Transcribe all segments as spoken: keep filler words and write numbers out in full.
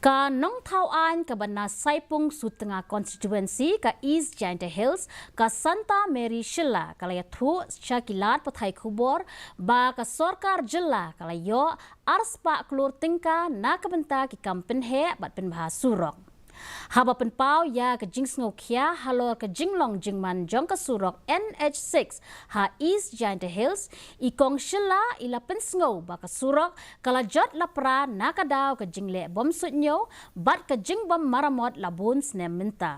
Ka nongthaw aiñ kaba na Saipung Sutnga Constituency ka East Jaintia Hills, ka Santa Mary Shylla, ka la ïathuh sha ki lad pathai khubor ba ka sorkar jylla ka la ïoh arspah klur tyngka na ka bynta ki kam pynheh bad pynbha surok. Haba pynpaw ïa ka jingsngewkhia halor ka jinglong jingman jong ka surok N H six ha East Jaintia Hills, i Kong Shylla i la pynsngew ba ka surok ka la jot lapra na ka daw ka jingleh bym suidñiew bad ka jingbym maramot la bun snem mynta.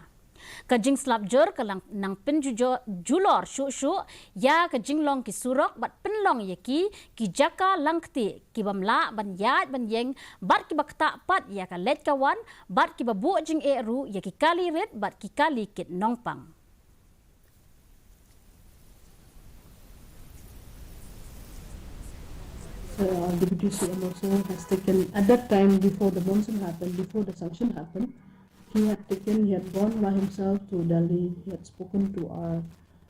Ka jingslap jur ka la nang pynjulor shuh shuh ïa ka jinglong ki surok bad pynlong ïa ki ki jaka langktieh, ki bym lah ban ïaid ban ïeng bad kiba ktah pat ïa ka leit ka wan, bad kiba buh jingeh ruh ïa ki kali rit bad ki kali kit nongpang. Uh, Deputy C M also has taken, at that time before the monsoon happened, before the sanction happened, he had taken, he had gone by himself to Delhi, he had spoken to our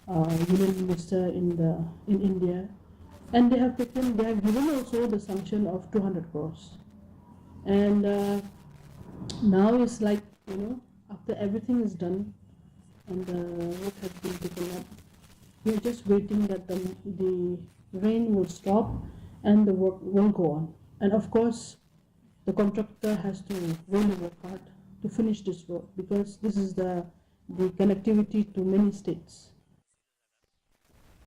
uh, union minister in the in India, and they have taken, they have given also the sanction of two hundred crores, and uh, now it's like, you know, after everything is done and the work has been taken up, we are just waiting that the the rain will stop and the work will go on. And of course, the contractor has to really work hard to finish this road because this is the the connectivity to many states.